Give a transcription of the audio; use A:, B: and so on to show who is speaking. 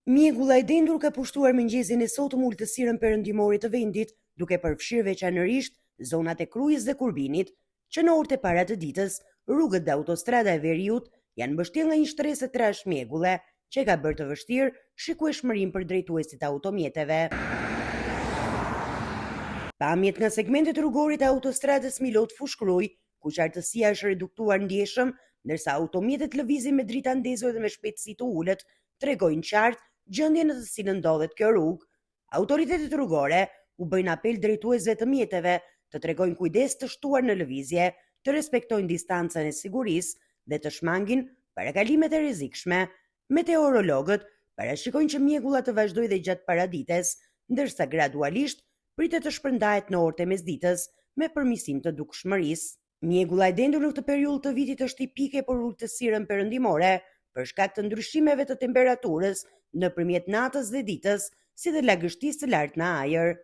A: Mjegulla e dendur ka pushtuar mëngjesin e sotëm ultësirën perëndimore të vendit, duke përfshirë veçanërisht zonat e Krujës dhe Kurbinit. Që në orët e para të ditës, rrugët dhe autostrada e veriut janë mbështjellë nga një shtresë e trashë mjegulle, që e ka bërë të vështirë shikueshmërinë për drejtuesit e automjeteve. Pamjet nga segmentet rrugore të autostradës Milot-Fushë-Krujë ku qartësia është reduktuar ndjeshëm, ndërsa automjetet lëvizin me drita ndezur dhe me shpejtësi të ulët, tregojnë qartë gjendjen në të cilën ndodhet kjo rrugë. Autoritetet rrugore u bëjnë apel drejtuesve të mjeteve të tregojnë kujdes të shtuar në lëvizje, të respektojnë distancën e sigurisë dhe të shmangin parakalimet e rrezikshme. Meteorologët parashikojnë që mjegulla të vazhdojë dhe gjatë paradites, ndërsa gradualisht pritet të shpërndahet në orët e mesditës me përmirësim të dukshmërisë. Mjegulla e dendur në këtë periudhë të vitit është tipike për ultësirën perëndimore, për shkak të ndryshimeve të temperaturës nëpërmjet natës dhe ditës, si dhe lagështisë së lartë në ajër.